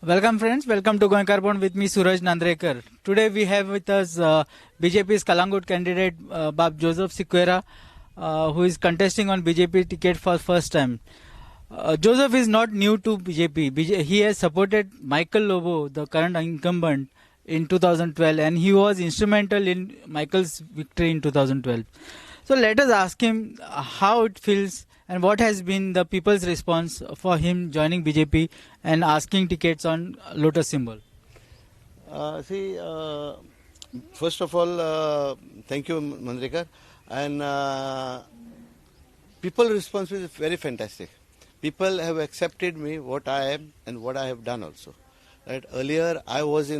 Welcome friends, welcome to Goenkarponn with me Suraj Nandrekar. Today we have with us BJP's Calangute candidate Bab Joseph Sequeira, who is contesting on BJP ticket for first time. Joseph is not new to BJP. He has supported Michael Lobo, the current incumbent, in 2012, and he was instrumental in Michael's victory in 2012. So let us ask him how it feels and what has been the people's response for him joining BJP and asking tickets on lotus symbol. See, first of all, thank you, Mandrekar. And people response is very fantastic. People have accepted me, what I am and what I have done also. Right? Earlier, I was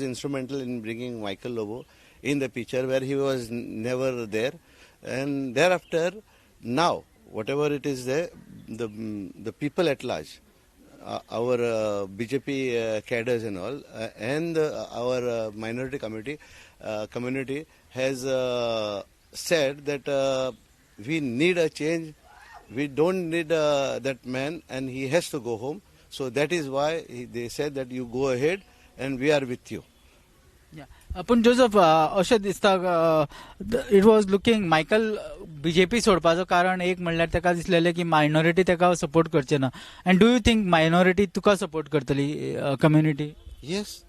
instrumental in bringing Michael Lobo in the picture where he was never there, and thereafter, now whatever it is there, the people at large, our BJP cadres and all, and our minority community has said that we need a change. We don't need that man, and he has to go home. So that is why they said that you go ahead and we are with you. Yeah. पूण Joseph, अशें दिसता it was looking Michael BJP सोडपाचो कारण एक म्हणल्यार ताका दिसलेलें की minority ताका सपोर्ट करचे ना. And do you think minority तुका सपोर्ट करतली कम्युनिटी? येस,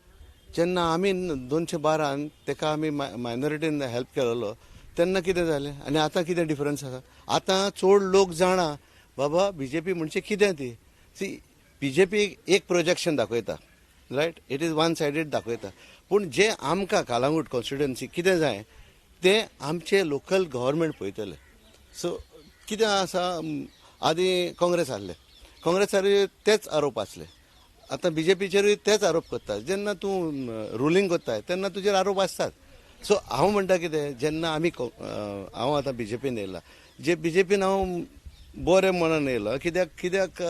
जेन्ना आमी 212 ताका आमी मायनॉरिटीन हेल्प केलेलो तेन्ना कितें जालें आनी आतां कितें डिफरन्स आसा? आतां चड लोक जाणा बाबा बीजेपी म्हणजे कितें ती. सी, बीजेपी एक प्रोजेक्शन दाखयता, right, it is one sided दाखयता, पूण जे आमकां कालांगूट कॉन्स्टिट्युएन्सी कितें जाय तें आमचे लोकल गव्हर्मेंट पळयतले. सो कितें आसा, आदीं काँग्रेस आहले, काँग्रेसारूय तेच आरोप आसले, आतां बीजेपीचेरूय तेच आरोप करता. जेन्ना तूं रुलींग करताय तेन्ना तुजेर आरोप आसतात. सो हांव म्हणटा कितें, जेन्ना आमी हांव आतां बीजेपीन येयला, जे बीजेपीन हांव बरें मनान येयला, कित्याक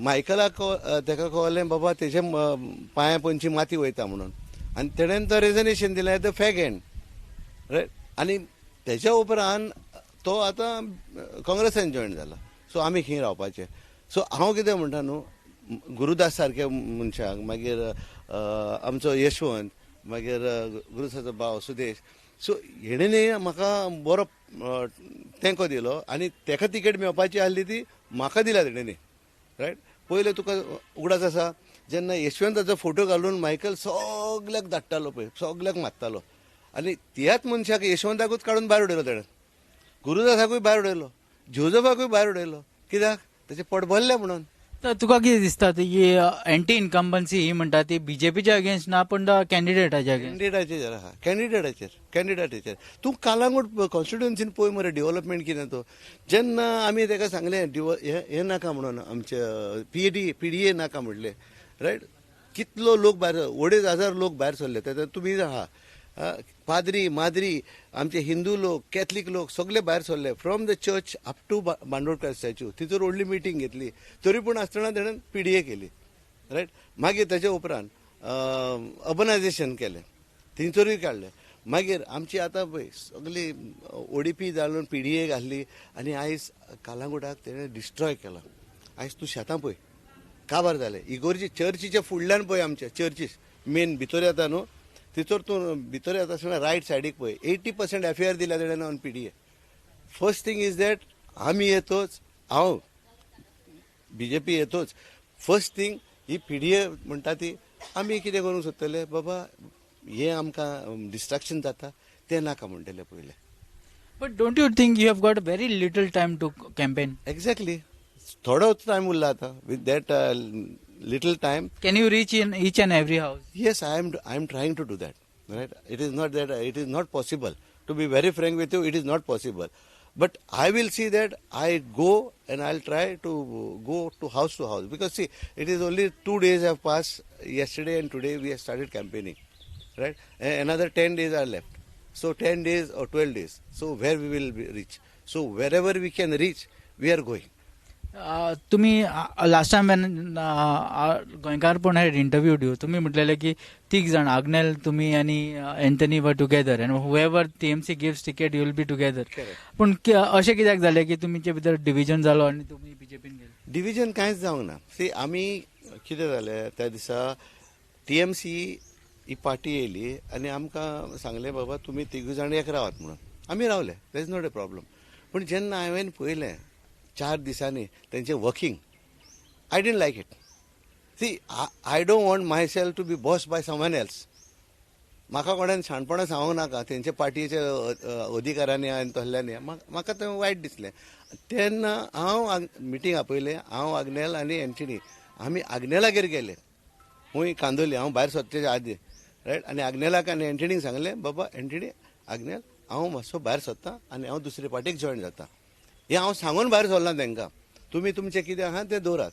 मायकलाक ताका कळ्ळें बाबा तेजे पांया पोंदची माती वयता म्हणून, आनी तेणेन तो रेजनेशन दिलें the fag and, right. आनी तेज्या उपरांत तो आतां काँग्रेसान जॉयन जाला. सो आमी खंय रावपाचें? सो हांव कितें म्हणटा न्हू, गुरुदास सारक्या मनशाक, मागीर आमचो यशवंत, मागीर गुरुदासाचो भाव सुदेश, सो हेणें म्हाका बरो तेंको दिलो आनी तेका तिकेट मेळपाची आहली ती म्हाका दिल्या तेणें, रायट. पयलें तुका उगडास आसा जेन्ना यशवंताचो फोटो घालून मायकल सगल्याक धाडटालो पळय, सगल्याक मारतालो, आनी त्याच मनशाक यशवंताकूच काडून भायर उडयलो तेणें, गुरुदासाकूय भायर उडयलो, जोजफाकूय भायर उडयलो, कित्याक तेचें पोट भरलें म्हणून. तर तुका कितें दिसता ही एंटी इन्कम्बन्सी ही म्हणटा ती बीजेपीच्या अगेन्स्ट ना, पूण कॅन्डिडेटाच्या कॅन्डिडेटाचेर आहा, कॅन्डिडेटाचेर. तूं कालांगूट कॉन्स्टिट्युएन्सीन पळय मरे डेव्हलपमेंट कितें तो. जेन्ना आमी ताका सांगलें हें नाका म्हणून, आमचे पीडीए नाका म्हणलें, रायट, कितलो लोक भायर, 2,500 लोक भायर सरले. तेन्ना तुमी आहा, पाद्री माद्री, आमचे हिंदू लोक, कॅथलीक लोक सगळे भायर सरले, from the church up to Bandodkar statue, थंयसर व्हडली मिटींग घेतली, तरी पूण आसतना तेणें पीडीए केली, रायट. मागीर तेच्या उपरांत अर्बनायझेशन केलें, थंयसरूय काडलें. मागीर आमची आतां पळय सगळी ओडीपी घालून पीडीए घातली आनी आयज कालांगुटाक तेणें डिस्ट्रॉय केलां. आयज तूं शेतां पळय काबार जालें, इगोर्जी चर्चीच्या फुडल्यान पळय, आमच्या चर्चीस मेन भितर येता न्हू, थंयसर तूं भितर येता आसतना रायट सायडीक पळय 80% एफआयआर दिल्या तेणें on PDA. First thing is that आमी येतोच, हांव बीजेपी येतोच, फर्स्ट थींग ही पीडीए म्हणटा ती आमी कितें करूंक सोदतले बाबा, हें आमकां डिस्ट्रक्शन जाता तें नाका म्हणटलें पयलें. But don't you think you have got very little time to campaign? Exactly, थोडो टायम उरला आतां. With that little time, can you reach in each and every house? Yes, I am trying to do that, right. It is not that it is not possible, to be very frank with you, it is not possible, but I will see that I go and I'll try to go to house to house, because see, it is only 2 days have passed, yesterday and today we have started campaigning, right, and another 10 days are left, so 10 days or 12 days, so where we will reach, so wherever we can reach, we are going. तुमी last time when Goenkarponn had interviewed you, तुमी म्हटलेले की तीग जाण, आग्नेल, तुमी आनी Anthony were together and whoever TMC gives ticket you will be together. पूण अशें कित्याक जालें की तुमचे भितर डिविजन जालो आनी तुमी बीजेपीन गेले? डिविजन कांयच जावंक ना. सी, आमी कितें जालें त्या दिसा टीएमसी ही पार्टी येयली आनी आमकां सांगलें बाबा तुमी तिगूय जाण एक रावात म्हणून. आमी रावले, that is not a problem. पूण जेन्ना हांवें पळयलें 4 दिसांनी तेंचें working, I didn't like it. See, I don't want myself to be boss by someone else. म्हाका कोणान शाणपणां सांगूंक नाका तेंच्या पार्टीच्या अधिकारांनी आनी तसल्यांनी. म्हाका तें वायट दिसलें. तेन्ना हांव मिटींग आपयलें, हांव, आग्नेल आनी एंटनी. आमी आग्नेलागेर गेले, खूंय कांदोली, हांव भायर सरचे आदीं, रायट. आनी आग्नेलाक आनी एंटनीक सांगलें, बाबा एंटनी, आग्नेल, हांव मातसो भायर सरता आनी हांव दुसरे पार्टीक जॉयन जाता. हें हांव सांगून भायर सरलां तांकां, तुमी तुमचें कितें आहा तें दवरात.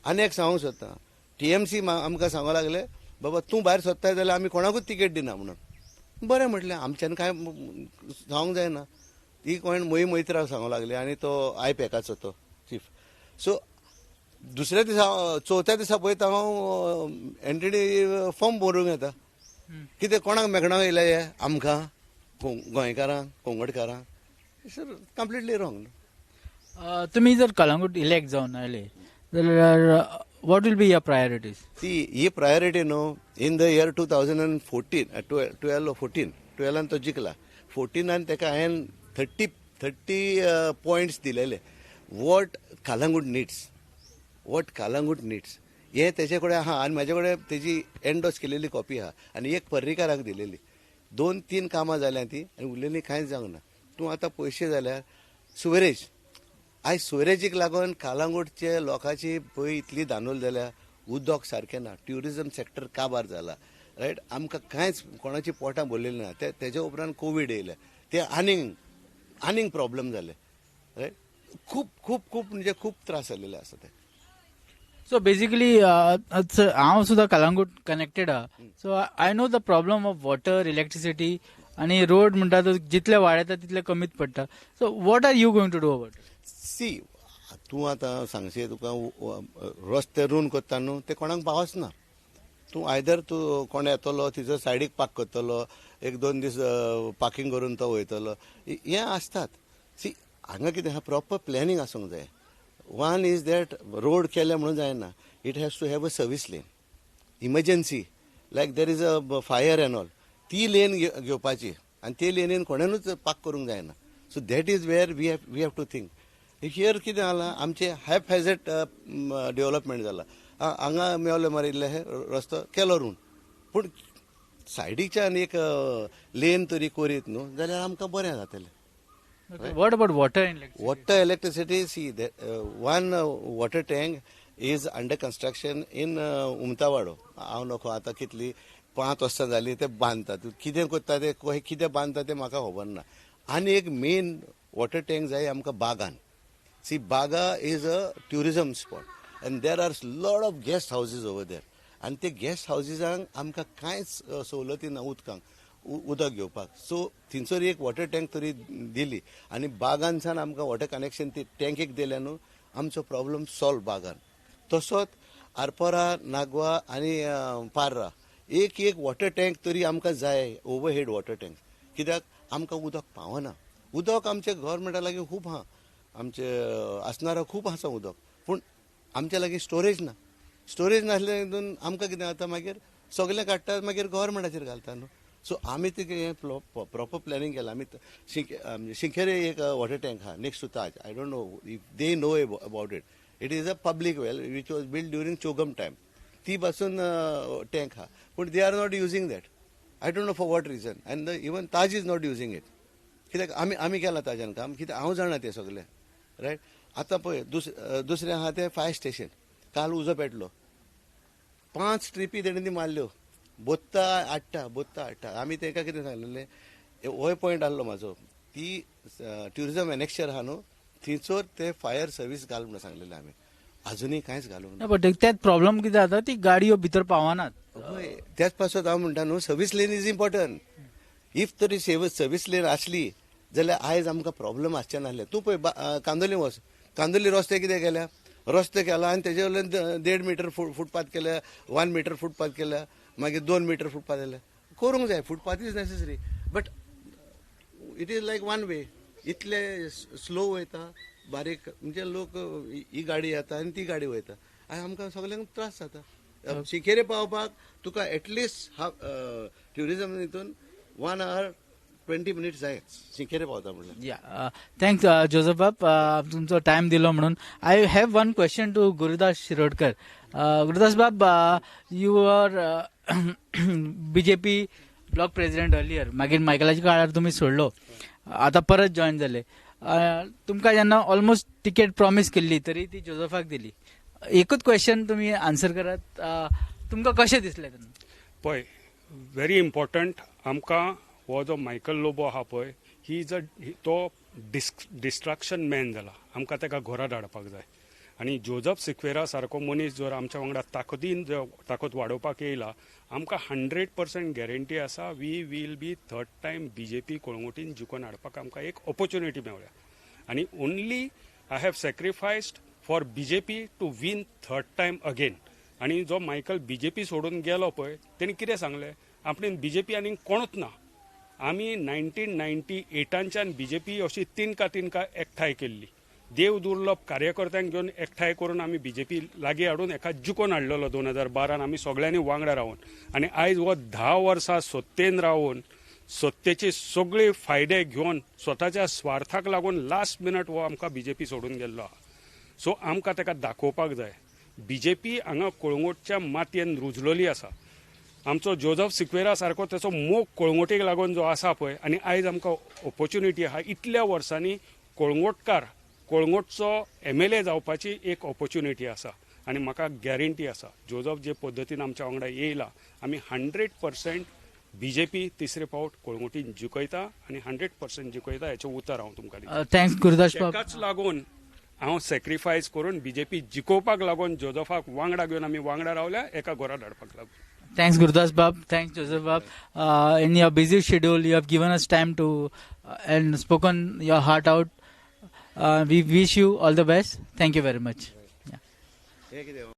आनी एक सांगूंक सोदता, टीएमसी आमकां सांगूंक लागले बाबा तूं भायर सरताय जाल्यार आमी कोणाकूच तिकेट दिना म्हणून. बरें म्हटलें, आमच्यान कांय सांगूंक जायना. ती कोण मोही मैत्राक सांगूंक लागली आनी तो I पॅकाचो तो चीफ. सो दुसऱ्या दिसा, चवथ्या दिसा पळयता हांव एंटनी फॉर्म भरूंक येता. कितें कोणाक मेकणाक येयले हे आमकां गोंयकारांक, कोंगडकारांक? It's completely wrong. तुमी जर कलंगूट इलेक्ट जावन आयले जाल्यार what will be your priorities? ती ही प्रायोरिटी न्हू, in the year 2014, 12 14, 12 तो जिखला, 14 ताका हांवें 30 पॉयंट्स दिलेले. What Calangute needs, what Calangute needs हें तेजे कडेन आहा आनी म्हाजे कडेन तेजी एन्डोस केलेली कॉपी आहा आनी एक पर्रीकाराक दिलेली. 2-3 कामां जाल्यां ती आनी उरलेली कांयच जावंक ना. तूं आतां पयशे जाल्यार सुवरेज, आयज सुवरेजीक लागून कालांगूटचे लोकांची पळय इतली धानोल जाल्या, उदक सारकें ना, ट्युरिजम सेक्टर काबार जाला, रायट. आमकां कांयच कोणाची पोटां भरलेली ना. तेज्या उपरांत कोवीड येयलें, ते आनीक आनीक प्रॉब्लम जाले, रायट. खूब खूब खूब म्हणजे खूब त्रास जाल्लेले आसा ते. सो बेसिकली हांव सुद्दां कलंगूट कनेक्टेड आहा, so I know the problem of water, electricity आनी रोड म्हणटा तो जितले वाडयता तितले कमीच पडटा. So what are you going to do about it? See, तूं आतां सांगशी तुका रस्ते रून करता न्हू, ते कोणाक पावच ना. तूं आयदर तूं कोण येतलो तिचो सायडीक पार्क करतलो, 1-2 दीस पार्किंग करून तो वयतलो, हें आसतात. सी, हांगा कितें आहा, प्रॉपर प्लॅनिंग आसूंक जाय. वन is that road केले म्हणून जायना, it has to have a service lane. Emergency like there is a fire and all, ती लेन घेवपाची आनी ते लेनीन कोणेनूच पार्क करूंक जायना. So that is where we have to think. Here कितें जालां, आमचें हॅपहॅझर्ड डेव्हलपमेंट जालां. हांगा मेवले मारिल्ले हे रस्तो केलो रून, पूण सायडीच्यान एक लेन तरी करीत न्हू जाल्यार आमकां बरें जातलें. What about water and electricity? Water, electricity, see, one water tank is under construction in Umtawado. हांव नको आतां कितली 5 वर्सां जालीं ते बांदतात, कितें करता ते, कितें बांदता तें म्हाका खबर ना. आनी एक मेन वॉटर टँक जाय आमकां बागान. See, Baga is a tourism spot and there are lot of guest houses over there. आनी ते गेस्ट हावजीसांक आमकां कांयच सवलती ना उदकांक, उदक घेवपाक. सो थंयसर एक वॉटर टँक तरी दिली आनी बागानसान आमकां वॉटर कनेक्शन ती टँकेक दिल्या न्हू, आमचो प्रॉब्लम सॉल्व बागान. तसोच आरपोरा, नागवा आनी पार्रा एक एक वॉटर टँक तरी आमकां जाय, ओवरहेड वॉटर टँक. कित्याक आमकां उदक पावना. उदक आमच्या गव्हर्मेंटा लागीं खूब आहा, आमचे आसनारा खूब आसा उदक, पूण आमच्या लागीं स्टोरेज ना. स्टोरेज नासल्या हितून आमकां कितें जाता, मागीर सगळें काडटात, मागीर गव्हर्मेंटाचेर घालता न्हू. सो आमी ते हें प्रॉपर प्लॅनिंग केलां. आमी शिंकेरे एक वॉटर टँक आहा next to Taj. I don't know if they know about it. It is a public well which was build during Chogm time. ती पासून टँक आहा, पूण they are not using that. I don't know for what reason. And even Taj is not using it. कित्याक आमी आमी केलां ताज्यान काम, कित्याक हांव जाणा तें सगळें, रायट. आतां पळय दुसरें आहा तें फायर स्टेशन. काल उजो पेटलो, 5 ट्रिपी तेणें ती मारल्यो, बोत्ता हाडटा, बोत्ता हाडटा. आमी तांकां कितें सांगलेलें, होय पॉयंट आहलो म्हाजो, ती ट्युरिजम एनेक्शर आहा न्हू थंयसर ते फायर सर्वीस घाल म्हणून सांगलेलें आमी, अजुनूय कांयच घालूंक ना. बट तेच प्रॉब्लम कितें जाता, ती गाडयो भितर पावनात. हय, त्याच पासत हांव म्हणटा न्हू, service lane is important. If तरी सर्वीस लेन आसली जाल्यार आयज आमकां प्रॉब्लम आसचे नासले. तूं पळय कांदोली वच, कांदोली रस्ते कितें केल्या, रस्ते केला आनी तेजे वयल्यान 1.5 मिटर फुटपाथ केल्या, 1 मिटर फुटपाथ केल्या, मागीर 2 मिटर फुटपाथ केल्या. करूंक जाय, footpath is necessary, but it is like one way. इतले स्लो वयता, बारीक म्हणजे लोक ही गाडी येता आनी ती गाडी वयता आनी आमकां सगल्यांक त्रास जाता. शिकेरे पावपाक तुका एटलिस्ट हाफ ट्युरिजम हितून 1 hour 20 minutes जायच शिकेरे पावता म्हणल्यार. या, thanks Joseph बाब, तुमचो टायम दिलो म्हणून. I have one question to Gurudas Shirodkar. Gurudas Bab, you are BJP block president earlier, मागीर मायकलाच्या काळार तुमी सोडलो, आतां परत जॉयन जाले. तुमकां जेन्ना ऑलमोस्ट तिकेट प्रॉमीस केल्ली तरी ती जोजफाक दिली. एकूच क्वेश्चन तुमी आन्सर करात, तुमकां कशें दिसलें तेन्ना? पळय, व्हेरी इम्पॉर्टंट, आमकां हो जो मायकल लोबो आहा पळय, he is a तो डिस्ट्रक्शन मॅन जाला. आमकां ताका घरा धाडपाक जाय. आनी जोजफ सिक्वेरा सारको मनीस जर आमच्या वांगडा ताकदीन ताकद वाडोवपाक येयला, आमकां 100% गॅरंटी आसा we will be third time BJP कळंगुटीन जिखून हाडपाक आमकां एक ऑपॉर्च्युनिटी मेवल्या. आनी only I have sacrificed for BJP to win third time again. आनी जो मायकल बीजेपी सोडून गेलो पळय, तेणी कितें सांगलें, आपणेन बीजेपी आनी कोणूच ना, आमी 1998च्यान बीजेपी अशी तिनका तिनका एकठांय केल्ली, देव दुर्लभ कार्यकर्त्यांक घेवन एकठांय करून आमी बीजेपी लागीं हाडून एका जिखून हाडलेलो 2012 आमी सगळ्यांनी वांगडा रावन. आनी आयज हो 10 वर्सां सत्तेन रावन सत्तेचे सगळे फायदे घेवन स्वताच्या स्वार्थाक लागून लास्ट मिनट हो आमकां बीजेपी सोडून गेल्लो आहा. सो आमकां ताका दाखोवपाक जाय बीजेपी हांगा कळंगूटच्या मातयेन रुजलेली आसा. आमचो जोजफ सिक्वेरा सारको ताचो मोग कळंगूटेक लागून जो आसा पळय, आनी आयज आमकां ऑपॉर्च्युनिटी आहा इतल्या वर्सांनी कळंगूटकार कळंगूटचो MLA जावपाची एक ऑपॉर्च्युनिटी आसा. आनी म्हाका गॅरंटी आसा जोजफ जे पद्दतीन आमच्या वांगडा येयला, आमी 100% बीजेपी तिसरे फावट कळंगूटीन जिखयता आनी 100% जिखयता हेचें उतर हांव तुमकां दिता. Thanks Gurudas बाब. ताकाच लागून हांव सॅक्रिफायस करून बीजेपी जिखोवपाक लागून जोजफाक वांगडा घेवन आमी वांगडा रावल्या एका घरा धाडपाक लागून. Thanks Gurudas Bab, thanks Joseph Bab. In your busy schedule you have given us time to and spoken your heart out. We wish you all the best. Thank you very much. Yeah.